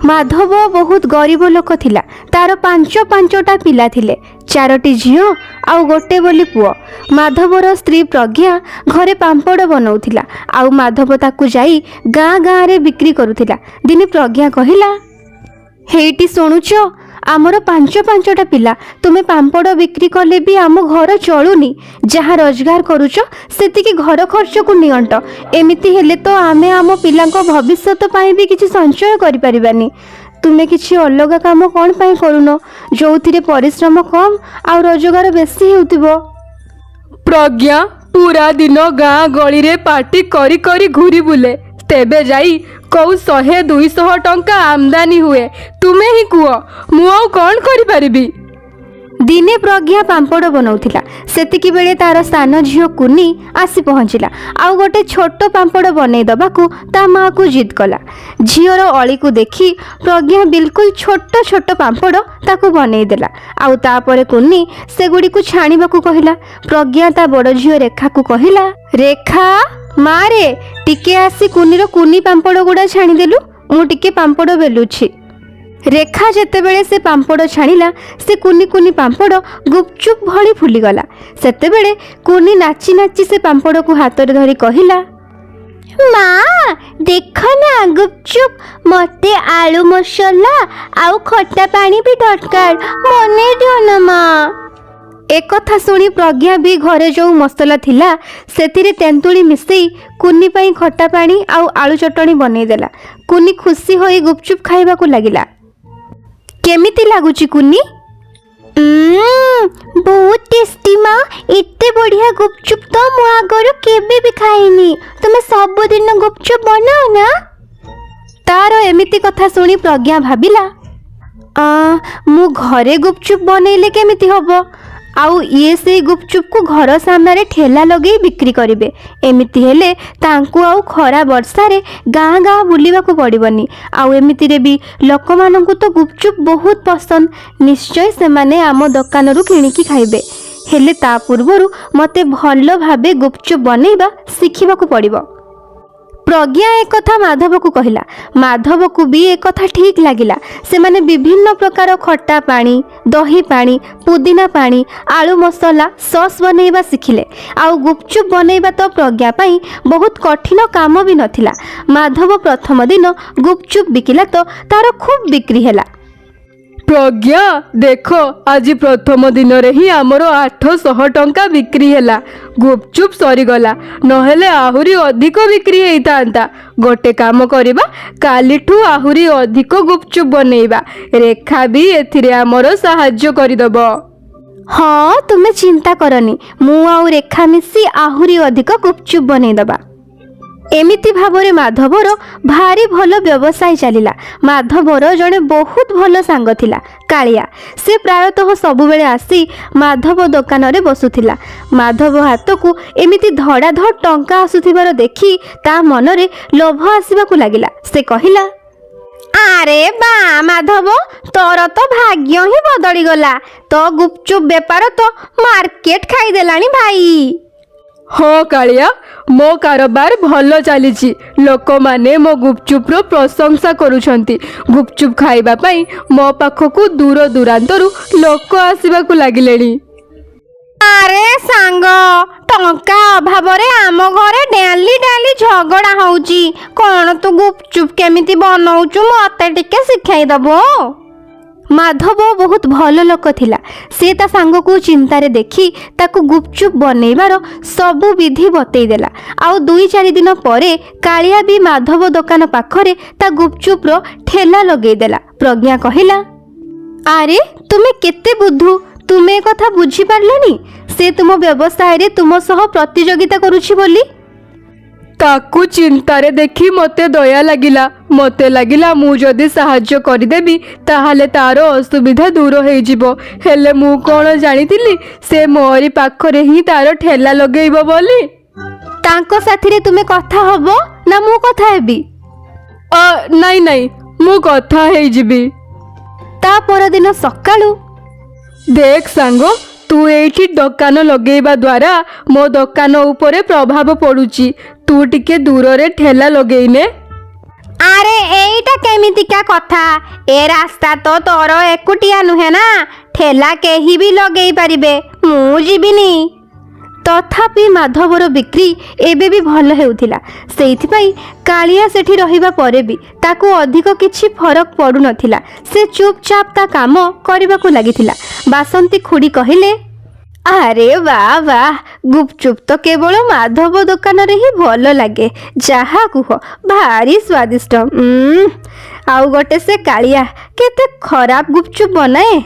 ମାଧବ ବହୁତ ଗରିବ ଲୋକ ଥିଲା। ତାର ପାଞ୍ଚ ପାଞ୍ଚଟା ପିଲା ଥିଲେ, ଚାରୋଟି ଝିଅ ଆଉ ଗୋଟେ ବୋଲି ପୁଅ। ମାଧବର ସ୍ତ୍ରୀ ପ୍ରଜ୍ଞା ଘରେ ପାମ୍ପଡ଼ ବନଉଥିଲା ଆଉ ମାଧବ ତାକୁ ଯାଇ ଗାଁ ଗାଁରେ ବିକ୍ରି କରୁଥିଲା। ଦିନେ ପ୍ରଜ୍ଞା କହିଲା, ହେଇଟି ଶୁଣୁଛ, ଆମର ପାଞ୍ଚ ପାଞ୍ଚଟା ପିଲା, ତୁମେ ପାମ୍ପଡ଼ ବିକ୍ରି କଲେ ବି ଆମ ଘର ଚଳୁନି। ଯାହା ରୋଜଗାର କରୁଛ ସେତିକି ଘର ଖର୍ଚ୍ଚକୁ ନିଅଣ୍ଟ। ଏମିତି ହେଲେ ତ ଆମେ ଆମ ପିଲାଙ୍କ ଭବିଷ୍ୟତ ପାଇଁ ବି କିଛି ସଞ୍ଚୟ କରିପାରିବାନି। ତୁମେ କିଛି ଅଲଗା କାମ କ'ଣ ପାଇଁ କରୁନ, ଯୋଉଥିରେ ପରିଶ୍ରମ କମ୍ ଆଉ ରୋଜଗାର ବେଶୀ ହେଉଥିବ? ପ୍ରଜ୍ଞା ପୁରା ଦିନ ଗାଁ ଗଳିରେ ପାଟି କରି କରି ଘୁରି ବୁଲେ, ତେବେ ଯାଇ କୋଉ 100-200 ଟଙ୍କା ଆମଦାନୀ ହୁଏ। ତୁମେ ହିଁ କୁହ, ମୁଁ ଆଉ କ'ଣ କରିପାରିବି? ଦିନେ ପ୍ରଜ୍ଞା ପାମ୍ପଡ଼ ବନଉଥିଲା। ସେତିକି ବେଳେ ତାର ସାନ ଝିଅ କୁନି ଆସି ପହଞ୍ଚିଲା ଆଉ ଗୋଟେ ଛୋଟ ପାମ୍ପଡ଼ ବନେଇ ଦେବାକୁ ତା ମାଆକୁ ଜିଦ୍ କଲା। ଝିଅର ଅଳିକୁ ଦେଖି ପ୍ରଜ୍ଞା ବିଲକୁଲ ଛୋଟ ଛୋଟ ପାମ୍ପଡ଼ ତାକୁ ବନେଇ ଦେଲା ଆଉ ତାପରେ କୁନି ସେଗୁଡ଼ିକୁ ଛାଣିବାକୁ କହିଲା। ପ୍ରଜ୍ଞା ତା ବଡ଼ ଝିଅ ରେଖାକୁ କହିଲା, ରେଖା ମାରେ, ଟିକେ ଆସି କୁନିର କୁନି ପାମ୍ପଡ଼ ଗୁଡ଼ା ଛାଣିଦେଲୁ, ମୁଁ ଟିକେ ପାମ୍ପଡ଼ ବେଲୁଛି। ରେଖା ଯେତେବେଳେ ସେ ପାମ୍ପଡ଼ ଛାଣିଲା, ସେ କୁନି କୁନି ପାମ୍ପଡ଼ ଗୁପଚୁପ୍ ଭଳି ଫୁଲିଗଲା। ସେତେବେଳେ କୁନି ନାଚି ନାଚି ସେ ପାମ୍ପଡ଼କୁ ହାତରେ ଧରି କହିଲା, ମା, ଦେଖ ନା ଗୁପଚୁପ୍, ମତେ ଆଳୁ ମସଲା ଆଉ ଖଟା ପାଣି ବି ଦରକାର, ବନେଇ ଦିଅ ନା ମା। ଏକଥା ଶୁଣି ପ୍ରଜ୍ଞା ବି ଘରେ ଯେଉଁ ମସଲା ଥିଲା ସେଥିରେ ତେନ୍ତୁଳି ମିଶେଇ କୁନି ପାଇଁ ଖଟା ପାଣି ଆଉ ଆଳୁ ଚଟଣି ବନେଇଦେଲା। କୁନି ଖୁସି ହୋଇ ଗୁପଚୁପ୍ ଖାଇବାକୁ ଲାଗିଲା। କେମିତି ଲାଗୁଛି କୁନି? ବହୁତ ଟେଷ୍ଟି ମା, ଏତେ ବଢ଼ିଆ ଗୁପଚୁପ୍ ତ ମୁଁ ଆଗରୁ କେବେ ବି ଖାଇନି। ତୁମେ ସବୁଦିନ ଗୁପଚୁପ୍ ବନାଅ ନା? ତାର ଏମିତି କଥା ଶୁଣି ପ୍ରଜ୍ଞା ଭାବିଲା, ମୁଁ ଘରେ ଗୁପଚୁପ୍ ବନେଇଲେ କେମିତି ହବ, ଆଉ ଇଏ ସେଇ ଗୁପଚୁପକୁ ଘର ସାମ୍ନାରେ ଠେଲା ଲଗେଇ ବିକ୍ରି କରିବେ। ଏମିତି ହେଲେ ତାଙ୍କୁ ଆଉ ଖରା ବର୍ଷାରେ ଗାଁ ଗାଁ ବୁଲିବାକୁ ପଡ଼ିବନି। ଆଉ ଏମିତିରେ ବି ଲୋକମାନଙ୍କୁ ତ ଗୁପଚୁପ୍ ବହୁତ ପସନ୍ଦ, ନିଶ୍ଚୟ ସେମାନେ ଆମ ଦୋକାନରୁ କିଣିକି ଖାଇବେ। ହେଲେ ତା ପୂର୍ବରୁ ମୋତେ ଭଲ ଭାବେ ଗୁପଚୁପ୍ ବନେଇବା ଶିଖିବାକୁ ପଡ଼ିବ। ପ୍ରଜ୍ଞା ଏକଥା ମାଧବକୁ କହିଲା। ମାଧବକୁ ବି ଏକଥା ଠିକ୍ ଲାଗିଲା। ସେମାନେ ବିଭିନ୍ନ ପ୍ରକାର ଖଟା ପାଣି, ଦହି ପାଣି, ପୁଦିନା ପାଣି, ଆଳୁ ମସଲା, ସସ୍ ବନେଇବା ଶିଖିଲେ। ଆଉ ଗୁପଚୁପ୍ ବନେଇବା ତ ପ୍ରଜ୍ଞା ପାଇଁ ବହୁତ କଠିନ କାମ ବି ନଥିଲା। ମାଧବ ପ୍ରଥମ ଦିନ ଗୁପଚୁପ୍ ବିକିଲା ତ ତାର ଖୁବ୍ ବିକ୍ରି ହେଲା। ପ୍ରଜ୍ଞା, ଦେଖ, ଆଜି ପ୍ରଥମ ଦିନରେ ହିଁ ଆମର 800 ଟଙ୍କା ବିକ୍ରି ହେଲା। ଗୁପଚୁପ୍ ସରିଗଲା, ନହେଲେ ଆହୁରି ଅଧିକ ବିକ୍ରି ହେଇଥାନ୍ତା। ଗୋଟେ କାମ କରିବା, କାଲିଠୁ ଆହୁରି ଅଧିକ ଗୁପଚୁପ୍ ବନେଇବା। ରେଖା ବି ଏଥିରେ ଆମର ସାହାଯ୍ୟ କରିଦେବ। ହଁ, ତୁମେ ଚିନ୍ତା କରନି, ମୁଁ ଆଉ ରେଖା ମିଶି ଆହୁରି ଅଧିକ ଗୁପଚୁପ୍ ବନେଇଦେବା। ଏମିତି ଭାବରେ ମାଧବର ଭାରି ଭଲ ବ୍ୟବସାୟ ଚାଲିଲା। ମାଧବର ଜଣେ ବହୁତ ଭଲ ସାଙ୍ଗ ଥିଲା, କାଳିଆ। ସେ ପ୍ରାୟତଃ ସବୁବେଳେ ଆସି ମାଧବ ଦୋକାନରେ ବସୁଥିଲା। ମାଧବ ହାତକୁ ଏମିତି ଧଡ଼ାଧଡ଼ ଟଙ୍କା ଆସୁଥିବାର ଦେଖି ତା ମନରେ ଲୋଭ ଆସିବାକୁ ଲାଗିଲା। ସେ କହିଲା, ଆରେ ବା ମାଧବ, ତୋର ତ ଭାଗ୍ୟ ହିଁ ବଦଳିଗଲା। ତୋ ଗୁପଚୁପ୍ ବେପାର ତ ମାର୍କେଟ ଖାଇଦେଲାଣି ଭାଇ। ହଁ କାଳିଆ, ମୋ କାରବାର ଭଲ ଚାଲିଛି। ଲୋକମାନେ ମୋ ଗୁପଚୁପ୍ର ପ୍ରଶଂସା କରୁଛନ୍ତି। ଗୁପଚୁପ୍ ଖାଇବା ପାଇଁ ମୋ ପାଖକୁ ଦୂର ଦୂରାନ୍ତରୁ ଲୋକ ଆସିବାକୁ ଲାଗିଲେଣି। ଆରେ ସାଙ୍ଗ, ଟଙ୍କା ଅଭାବରେ ଆମ ଘରେ ଡେଲି ଡେଲି ଝଗଡ଼ା ହଉଛି। କ'ଣ ତୁ ଗୁପଚୁପ୍ କେମିତି ବନଉଛୁ, ମତେ ଟିକେ ଶିଖାଇ ଦବୁ? ମାଧବ ବହୁତ ଭଲ ଲୋକ ଥିଲା। ସେ ତା ସାଙ୍ଗକୁ ଚିନ୍ତାରେ ଦେଖି ତାକୁ ଗୁପଚୁପ୍ ବନେଇବାର ସବୁ ବିଧି ବତେଇ ଦେଲା। ଆଉ 2-4 ଦିନ ପରେ କାଳିଆ ବି ମାଧବ ଦୋକାନ ପାଖରେ ତା ଗୁପଚୁପ୍ର ଠେଲା ଲଗେଇଦେଲା। ପ୍ରଜ୍ଞା କହିଲା, ଆରେ ତୁମେ କେତେ ବୁଦ୍ଧୁ, ତୁମେ ଏ କଥା ବୁଝିପାରିଲନି ସେ ତୁମ ବ୍ୟବସାୟରେ ତୁମ ସହ ପ୍ରତିଯୋଗିତା କରୁଛି ବୋଲି? ତାକୁ ଚିନ୍ତାରେ ଦେଖି ମୋତେ ଦୟା ଲାଗିଲା। ମୋତେ ଲାଗିଲା ମୁଁ ଯଦି ସାହାଯ୍ୟ କରିଦେବି ତାହେଲେ ତାର ଅସୁବିଧା ଦୂର ହେଇଯିବ। ହେଲେ ମୁଁ କ'ଣ ଜାଣିଥିଲି ସେ ମୋରି ପାଖରେ ହିଁ ତାର ଠେଲା ଲଗେଇବ ବୋଲି। ତାଙ୍କ ସାଥିରେ ତୁମେ କଥା ହବ ନା ମୁଁ କଥା ହେବି? ନାଇଁ ନାଇଁ, ମୁଁ କଥା ହେଇଯିବି। ତା ପରଦିନ ସକାଳୁ ଦେଖ ସାଙ୍ଗ, ତୁ ଏଇଠି ଦୋକାନ ଲଗେଇବା ଦ୍ୱାରା ମୋ ଦୋକାନ ଉପରେ ପ୍ରଭାବ ପଡ଼ୁଛି। ତୁ ଟିକେ ଦୂରରେ ଠେଲା ଲଗେଇନେ। ଆରେ, ଏଇଟା କେମିତିକା କଥା? ଏ ରାସ୍ତା ତ ତୋର ଏକୁଟିଆ ନୁହେଁ ନା, ଠେଲା କେହି ବି ଲଗେଇ ପାରିବେ। ମୁଁ ଯିବିନି। ତଥାପି ମାଧବର ବିକ୍ରି ଏବେ ବି ଭଲ ହେଉଥିଲା। ସେଇଥିପାଇଁ କାଳିଆ ସେଠି ରହିବା ପରେ ବି ତାକୁ ଅଧିକ କିଛି ଫରକ ପଡ଼ୁନଥିଲା। ସେ ଚୁପଚାପ ତା କାମ କରିବାକୁ ଲାଗିଥିଲା। ବାସନ୍ତୀ ଖୁଡ଼ି କହିଲେ, "ଆରେ ବାଃ ବାଃ, ଗୁପଚୁପ ତ କେବଳ ମାଧବ ଦୋକାନରେ ହିଁ ଭଲ ଲାଗେ। ଯାହା କୁହ, ଭାରି ସ୍ୱାଦିଷ୍ଟ। ଆଉ ଗୋଟେ ସେ କାଳିଆ କେତେ ଖରାପ ଗୁପଚୁପ ବନାଏ।"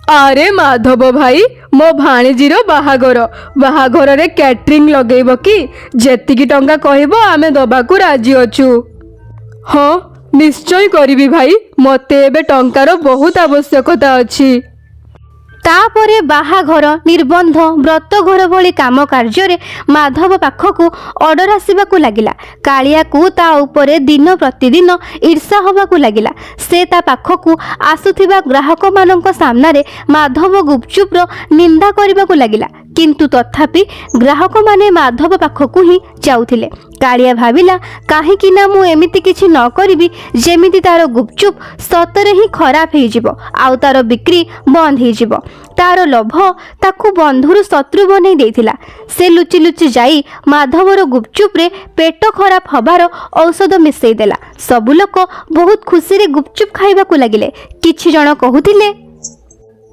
ଆରେ ମାଧବ ଭାଇ, ମୋ ଭାଣିଜୀର ବାହାଘର। ବାହାଘରରେ କ୍ୟାଟରିଂ ଲଗେଇବ କି? ଯେତିକି ଟଙ୍କା କହିବ, ଆମେ ଦବାକୁ ରାଜି ଅଛୁ। ହଁ, ନିଶ୍ଚୟ କରିବି ଭାଇ। ମୋତେ ଏବେ ଟଙ୍କାର ବହୁତ ଆବଶ୍ୟକତା ଅଛି। ତାପରେ ବାହାଘର, ନିର୍ବନ୍ଧ, ବ୍ରତଘର ଭଳି କାମ କାର୍ଯ୍ୟରେ ମାଧବ ପାଖକୁ ଅର୍ଡର ଆସିବାକୁ ଲାଗିଲା। କାଳିଆକୁ ତା ଉପରେ ଦିନ ପ୍ରତିଦିନ ଈର୍ଷା ହେବାକୁ ଲାଗିଲା। ସେ ତା ପାଖକୁ ଆସୁଥିବା ଗ୍ରାହକମାନଙ୍କ ସାମ୍ନାରେ ମାଧବ ଗୁପଚୁପର ନିନ୍ଦା କରିବାକୁ ଲାଗିଲା। କିନ୍ତୁ ତଥାପି ଗ୍ରାହକମାନେ ମାଧବ ପାଖକୁ ହିଁ ଯାଉଥିଲେ। କାଳିଆ ଭାବିଲା, କାହିଁକି ନା ମୁଁ ଏମିତି କିଛି ନ କରିବି ଯେମିତି ତାର ଗୁପଚୁପ ସତରେ ହିଁ ଖରାପ ହେଇଯିବ ଆଉ ତାର ବିକ୍ରି ବନ୍ଦ ହେଇଯିବ। ତାର ଲୋଭ ତାକୁ ବନ୍ଧୁରୁ ଶତ୍ରୁ ବନେଇ ଦେଇଥିଲା। ସେ ଲୁଚି ଲୁଚି ଯାଇ ମାଧବର ଗୁପଚୁପରେ ପେଟ ଖରାପ ହବାର ଔଷଧ ମିଶେଇ ଦେଲା। ସବୁ ଲୋକ ବହୁତ ଖୁସିରେ ଗୁପଚୁପ ଖାଇବାକୁ ଲାଗିଲେ। କିଛି ଜଣ କହୁଥିଲେ,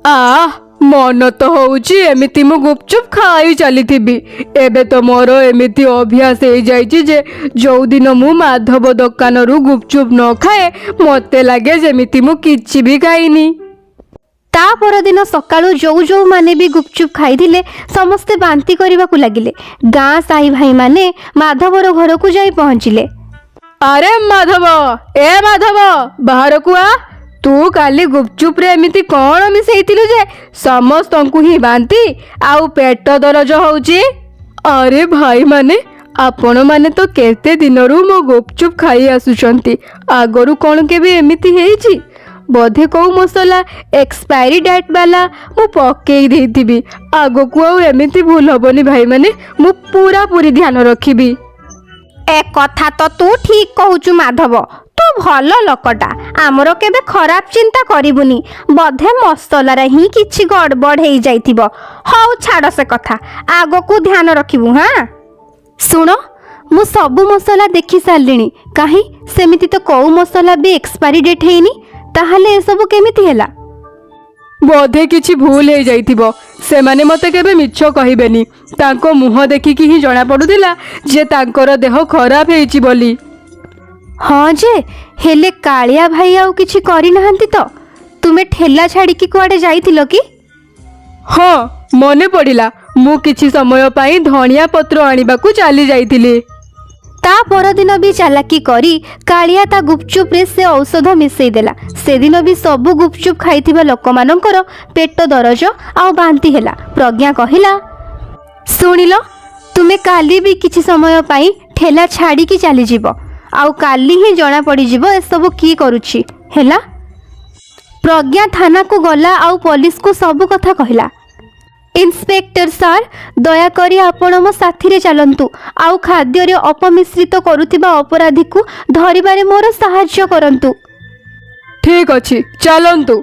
ଆଃ, ମନ ତ ହଉଛି ଏମିତି ମୁଁ ଗୁପଚୁପ ଖାଇ ଚାଲିଥିବି। ଏବେ ତ ମୋର ଏମିତି ଅଭ୍ୟାସ ହେଇଯାଇଛି ଯେ ଯୋଉଦିନ ମୁଁ ମାଧବ ଦୋକାନରୁ ଗୁପଚୁପ ନ ଖାଏ, ମୋତେ ଲାଗେ ଯେମିତି ମୁଁ କିଛି ବି ଖାଇନି। ତା ପରଦିନ ସକାଳୁ ଯୋଉ ଯୋଉମାନେ ବି ଗୁପଚୁପ ଖାଇଥିଲେ, ସମସ୍ତେ ବାନ୍ତି କରିବାକୁ ଲାଗିଲେ। ଗାଁ ସାହି ଭାଇମାନେ ମାଧବର ଘରକୁ ଯାଇ ପହଞ୍ଚିଲେ। ଆରେ ମାଧବ, ଏ ମାଧବ, ବାହାରକୁ ଆ। ତୁ କାଲି ଗୁପଚୁପରେ ଏମିତି କ'ଣ ମିଶେଇଥିଲୁ ଯେ ସମସ୍ତଙ୍କୁ ହିଁ ବାନ୍ତି ଆଉ ପେଟ ଦରଜ ହଉଛି? ଆରେ ଭାଇମାନେ, ଆପଣମାନେ ତ କେତେ ଦିନରୁ ମୋ ଗୁପଚୁପ ଖାଇ ଆସୁଛନ୍ତି। ଆଗରୁ କ'ଣ କେବେ ଏମିତି ହେଇଛି? ବୋଧେ କୋଉ ମସଲା ଏକ୍ସପାୟରି ଡେଟ୍ ବାଲା ମୁଁ ପକେଇ ଦେଇଥିବି। ଆଗକୁ ଆଉ ଏମିତି ଭୁଲ ହବନି ଭାଇମାନେ, ମୁଁ ପୁରାପୁରି ଧ୍ୟାନ ରଖିବି। ଏ କଥା ତ ତୁ ଠିକ କହୁଛୁ ମାଧବ। ତୁ ଭଲ ଲୋକଟା, ଆମର କେବେ ଖରାପ ଚିନ୍ତା କରିବୁନି। ବୋଧେ ମସଲାରେ ହିଁ କିଛି ଗଡ଼ବଡ଼ ହେଇଯାଇଥିବ। ହଉ, ଛାଡ଼ ସେ କଥା, ଆଗକୁ ଧ୍ୟାନ ରଖିବୁ। ହଁ, ଶୁଣ, ମୁଁ ସବୁ ମସଲା ଦେଖି ସାରିଲିଣି। କାହିଁ, ସେମିତି ତ କୋଉ ମସଲା ବି ଏକ୍ସପାୟରି ଡେଟ୍ ହେଇନି। ତାହେଲେ ଏସବୁ କେମିତି ହେଲା? ବୋଧେ କିଛି ଭୁଲ ହେଇଯାଇଥିବ। ସେମାନେ ମୋତେ କେବେ ମିଛ କହିବେନି। ତାଙ୍କ ମୁହଁ ଦେଖିକି ହିଁ ଜଣାପଡ଼ୁଥିଲା ଯେ ତାଙ୍କର ଦେହ ଖରାପ ହେଇଛି ବୋଲି। ହଁ ଯେ, ହେଲେ କାଳିଆ ଭାଇ ଆଉ କିଛି କରିନାହାନ୍ତି ତ? ତୁମେ ଠେଲା ଛାଡ଼ିକି କୁଆଡ଼େ ଯାଇଥିଲ କି? ହଁ, ମନେ ପଡ଼ିଲା, ମୁଁ କିଛି ସମୟ ପାଇଁ ଧଣିଆ ପତ୍ର ଆଣିବାକୁ ଚାଲି ଯାଇଥିଲି। ତା ପରଦିନ ବି ଚାଲାକି କରି କାଳିଆ ତା ଗୁପଚୁପରେ ସେ ଔଷଧ ମିଶେଇ ଦେଲା। ସେଦିନ ବି ସବୁ ଗୁପଚୁପ ଖାଇଥିବା ଲୋକମାନଙ୍କର ପେଟ ଦରଜ ଆଉ ବାନ୍ତି ହେଲା। ପ୍ରଜ୍ଞା କହିଲା, "ଶୁଣିଲ, ତୁମେ କାଲି ବି କିଛି ସମୟ ପାଇଁ ଠେଲା ଛାଡ଼ିକି ଚାଲିଯିବ ଆଉ କାଲି ହିଁ ଜଣା ପଡ଼ିଯିବ ଏସବୁ କିଏ କରୁଛି, ହେଲା?" ପ୍ରଜ୍ଞା ଥାନାକୁ ଗଲା ଆଉ ପୋଲିସକୁ ସବୁ କଥା କହିଲା। "ଇନ୍ସପେକ୍ଟର ସାର୍, ଦୟାକରି ଆପଣ ମୋ ସାଥିରେ ଚାଲନ୍ତୁ ଆଉ ଖାଦ୍ୟରେ ଅପମିଶ୍ରିତ କରୁଥିବା ଅପରାଧୀକୁ ଧରିବାରେ ମୋର ସାହାଯ୍ୟ କରନ୍ତୁ।" ଠିକ୍ ଅଛି, ଚାଲନ୍ତୁ।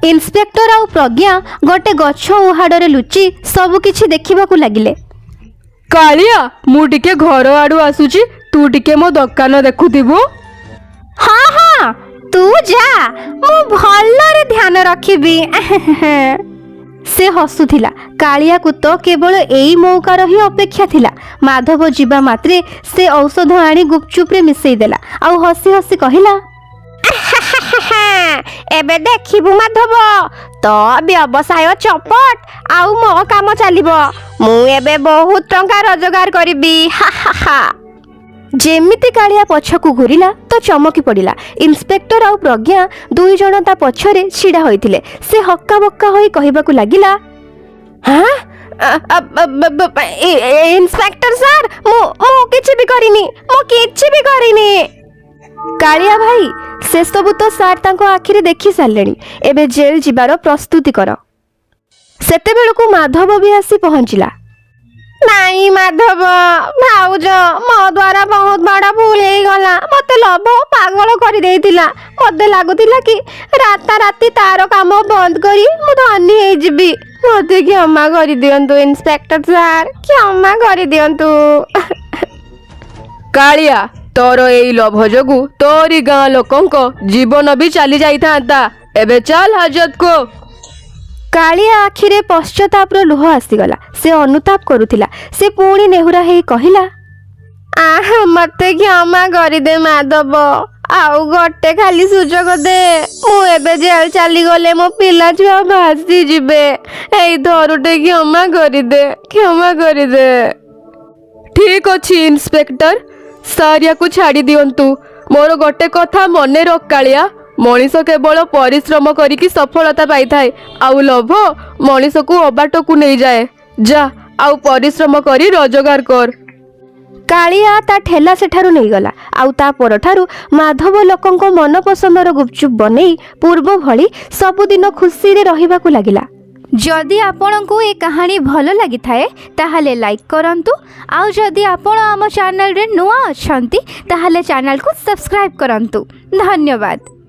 ଇନ୍ସପେକ୍ଟର ଆଉ ପ୍ରଜ୍ଞା ଗୋଟେ ଗଛ ଉହାଡ଼ରେ ଲୁଚି ସବୁ କିଛି ଦେଖିବାକୁ ଲାଗିଲେ। କାଳିଆ, ମୁଁ ଟିକେ ଘର ଆଡ଼ୁ ଆସୁଛି, ତୁ ଟିକେ ମୋ ଦୋକାନ ଦେଖୁଥିବୁ। ହଁ ହଁ, ତୁ ଯା, ମୁଁ ଭଲରେ ଧ୍ୟାନ ରଖିବି। ସେ ହସୁଥିଲା। କାଳିଆକୁ ତ କେବଳ ଏଇ ମୌକାର ହିଁ ଅପେକ୍ଷା ଥିଲା। ମାଧବ ଯିବା ମାତ୍ରେ ସେ ଔଷଧ ଆଣି ଗୁପଚୁପରେ ମିଶେଇ ଦେଲା ଆଉ ହସି ହସି କହିଲା, "ଏବେ ଦେଖିବୁ ମାଧବ, ତୋ ବ୍ୟବସାୟ ଚପଟ ଆଉ ମୋ କାମ ଚାଲିବ। ମୁଁ ଏବେ ବହୁତ ଟଙ୍କା ରୋଜଗାର କରିବି, ହା ହା ହା।" ଯେମିତି କାଳିଆ ପଛକୁ ଘୁରିଲା ତ ଚମକି ପଡ଼ିଲା। ଇନ୍ସପେକ୍ଟର ଆଉ ପ୍ରଜ୍ଞା ଦୁଇ ଜଣ ତା ପଛରେ ଛିଡ଼ା ହୋଇଥିଲେ। ସେ ହକ୍କା ବକ୍କା ହୋଇ କହିବାକୁ ଲାଗିଲା, "ହାଁ, ଇନ୍ସପେକ୍ଟର ସାର୍, ମୁଁ ମୁଁ କିଛି ବି କରିନି, ମୁଁ କିଛି ବି କରିନି।" କାଳିଆ ଭାଇ, ସେସବୁ ତ ସାର୍ ତାଙ୍କ ଆଖିରେ ଦେଖି ସାରିଲେଣି। ଏବେ ଜେଲ୍ ଯିବାର ପ୍ରସ୍ତୁତି କର। ସେତେବେଳକୁ ମାଧବ ବି ଆସି ପହଞ୍ଚିଲା। ନାଇଁ ମାଧବ, ଭାଉଜ, ମୋ ଦ୍ୱାରା ବହୁତ ବଡ଼ ଭୁଲ ହେଇଗଲା। ମତେ ଲୋଭ ପାଗଳ କରିଦେଇଥିଲା। ମତେ ଲାଗୁଥିଲା କି ରାତାରାତି ତାର କାମ ବନ୍ଦ କରି ମୁଁ ଧନୀ ହେଇଯିବି। ମତେ କ୍ଷମା କରିଦିଅନ୍ତୁ ଇନ୍ସପେକ୍ଟର ସାର୍, କ୍ଷମା କରିଦିଅନ୍ତୁ। କାଳିଆ, ତୋର ଏଇ ଲୋଭ ଯୋଗୁ ତୋରି ଗାଁ ଲୋକଙ୍କ ଜୀବନ ବି ଚାଲି ଯାଇଥାନ୍ତା। ଏବେ ଚାଲ ହାଜତକୁ। କାଳିଆ ଆଖିରେ ପଶ୍ଚାତାପର ଲୁହ ଆସିଗଲା। ସେ ଅନୁତାପ କରୁଥିଲା। ସେ ପୁଣି ନେହୁରା ହେଇ କହିଲା, ଆହ, ମତେ କ୍ଷମା କରିଦେ ମାଧବ, ଆଉ ଗୋଟେ ଖାଲି ସୁଯୋଗ ଦେ। ମୁଁ ଏବେ ଜେଲ ଚାଲିଗଲେ ମୋ ପିଲା ଛୁଆ ଭାସିଯିବେ। ଏଇ ଥରୁଟେ କ୍ଷମା କରିଦେ, କ୍ଷମା କରିଦେ। ଠିକ ଅଛି ଇନ୍ସପେକ୍ଟର ସାର୍, ୟାକୁ ଛାଡ଼ି ଦିଅନ୍ତୁ। ମୋର ଗୋଟେ କଥା ମନେ ରଖ କାଳିଆ, ମଣିଷ କେବଳ ପରିଶ୍ରମ କରିକି ସଫଳତା ପାଇଥାଏ, ଆଉ ଲୋଭ ମଣିଷକୁ ଅବାଟକୁ ନେଇଯାଏ। ଯା, ଆଉ ପରିଶ୍ରମ କରି ରୋଜଗାର କର। କାଳିଆ ତା ଠେଲା ସେଠାରୁ ନେଇଗଲା। ଆଉ ତା ପରଠାରୁ ମାଧବ ଲୋକଙ୍କ ମନପସନ୍ଦର ଗୁପଚୁପ୍ ବନେଇ ପୂର୍ବ ଭଳି ସବୁଦିନ ଖୁସିରେ ରହିବାକୁ ଲାଗିଲା। ଯଦି ଆପଣଙ୍କୁ ଏ କାହାଣୀ ଭଲ ଲାଗିଥାଏ, ତାହେଲେ ଲାଇକ୍ କରନ୍ତୁ। ଆଉ ଯଦି ଆପଣ ଆମ ଚ୍ୟାନେଲରେ ନୂଆ ଅଛନ୍ତି, ତାହେଲେ ଚ୍ୟାନେଲକୁ ସବସ୍କ୍ରାଇବ୍ କରନ୍ତୁ। ଧନ୍ୟବାଦ।